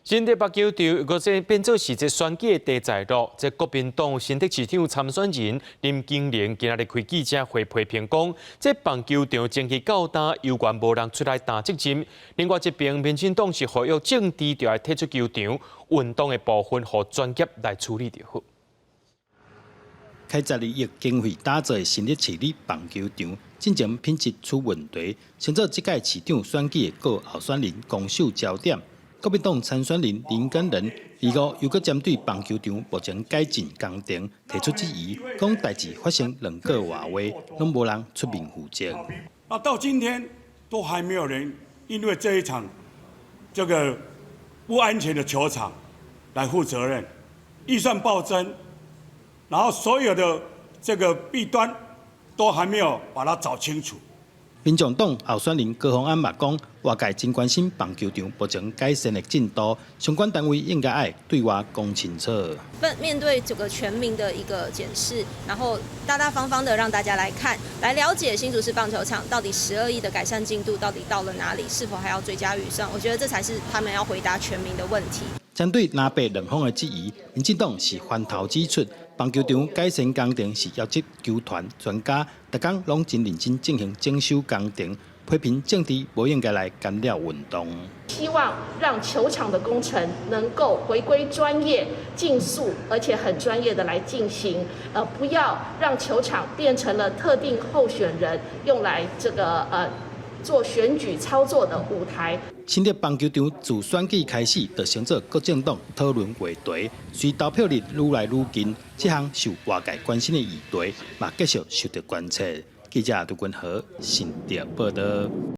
新竹棒球場閣再變做是這選舉的題材咯。這國民黨新竹市長參選人林金玲今仔日開記者會批評講，這棒球場前期到今猶原無人出來擔責任。另外一邊，民進黨是呼籲政治著愛退出球場，運動的部分予專業來處理就好。開12億經費打造的新竹市立棒球場，進前品質出問題，成做這屆市長選舉的各候選人攻守焦點。國民黨參選人林耕仁，二五又閣針對棒球場目前改進工程提出質疑，講代誌發生2個外月，攏無人出面負責。那到今天都還沒有人因為這一場這個不安全的球場來負責任，預算暴增，然後所有的這個弊端都還沒有把它找清楚。民眾黨候選人高虹安嘛講，外界真關心棒球場目前改善的進度，相關單位應該愛對外講清楚。面對這個全民的一個檢視，然後大大方方的讓大家來看，來了解新竹市棒球場到底12億的改善進度到底到了哪裡，是否還要追加預算？我覺得這才是他們要回答全民的問題。針對藍白兩方的質疑，民進黨是反頭指出，棒球場改善工程是邀集球團專家，逐工攏真認真進行整修工程，批評政治無應該來干擾運動。希望讓球場的工程能夠回歸專業、盡速而且很專業的來進行，不要讓球場變成了特定候選人用來這個做選舉操作的舞台。新竹棒球場自選舉開始，就成做各政黨討論話題。隨投票日愈來愈近，這項受外界關心的議題，嘛繼續受到關切。記者杜君和新竹報道。